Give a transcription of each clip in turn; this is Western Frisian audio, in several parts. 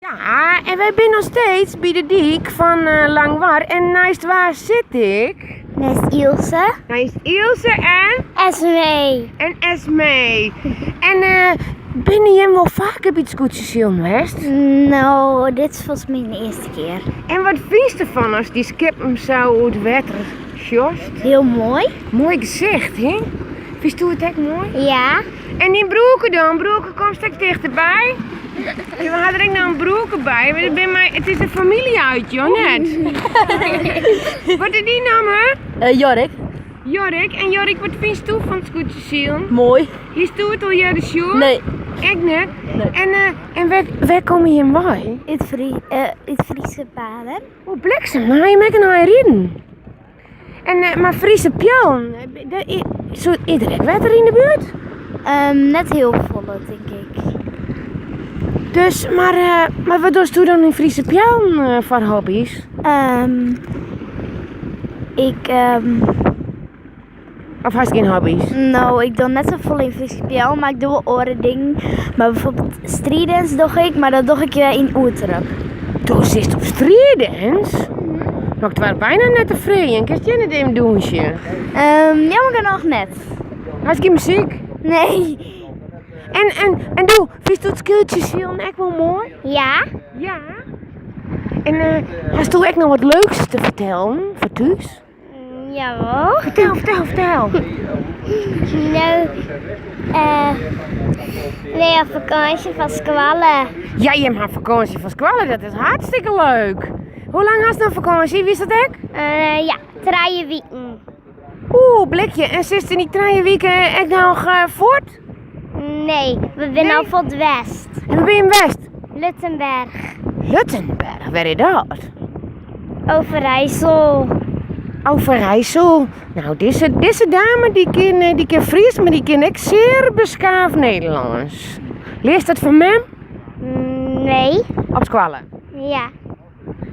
Ja, en wy binne noch steeds by de dyk fan Langwar. En neist wa sit ik? Neist Ilse. Neist Ilse en? Esmee. En Esmee. En binne jim wol faker by it skûtsjesilen west? No, dit is folgens my de earste kear. En wat fynst derfan ast dy skippen sa oer it wetter sjochst? Hiel moai. Moai gesicht, hè? Fynsto it ek moai? Ja. En dyn broerke dan? Broerke, komst ek tichterby? We ha der ek noch in broerke by, mar it bin my, it is in famylje-uitje, of net? Wat is dyn namme? Jorik. Jorik. En Jorik, wat fynsto fan it skûtsjesilen? Moai. Histo it al earder sjoen? Nee. Ek net? Nee. En, en wêr, wêr komme jim wei? Ut Ut Friese Paden. O, bliksem, dan ha jim ek in ein riden. En, mar Friese Peallen, is der ek wetter yn de buert? Net hiel folle, tink ik. Dus, mar, mar wat dochsto dan yn Friese Peallen foar hobbys? Ik. Of hast gjin hobbys? No, ik doch net safolle yn Friese Peallen, mar ik doch wol oare dingen. Mar bijvoorbeeld streetdance doch ik, mar dat doch ik yn Oerterp. Do sitst op streetdance? No, ik doar bijna net te freegjen. Kinst hjir net even dûnsje? Jammer genôch net. Hast gjin muzyk? Nee. En, en, en do, fynsto it skûtsjesilen ek wol moai? Ja. Ja? En hasto ek noch wat leuks te fertellen foar thús? Jawol. Fertel, fertel, fertel. No, wy ha fakânsje fan skoalle. Ja, jim ha fakânsje fan skoalle, dat is hartstikke leuk. Hoe lang hast no fakânsje, witst dat ek? Ja, trije wiken. Oeh, blikje. En sitst yn dy trije wiken ek noch fuort? Nee, we binne al fuort west. En wêr binne jim west? Luttenberg. Luttenberg, wêr is dat? Overijssel. Overijssel. Nou, dizze, dizze dame dy kin, dy kin Frysk, mar dy kin ek sear beskaafd Nederlânsk. Learst dat fan mem? Nee. Op skoalle? Ja.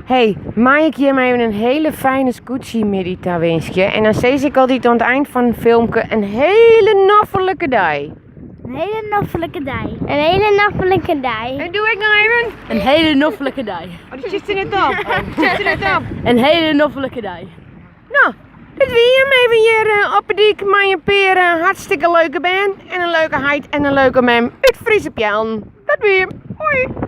Hey, mei ik jim even in hiele fijne skûtsjemiddei tawinskje? En dan sis ik altyd oan it ein fan in filmke in hiele noflike dei. In hiele noflike dei. In hiele noflike dei. En doe ek noch even? In hiele noflike dei. Oh, dy sit der net op. Sit der net op. In hiele noflike dei. No, dit wie him even hjir op 'e dyk mei in pear hartstikke leuke bern en in leuke heit en in leuke mem út Friese Peallen. Dat wie him. Hoi!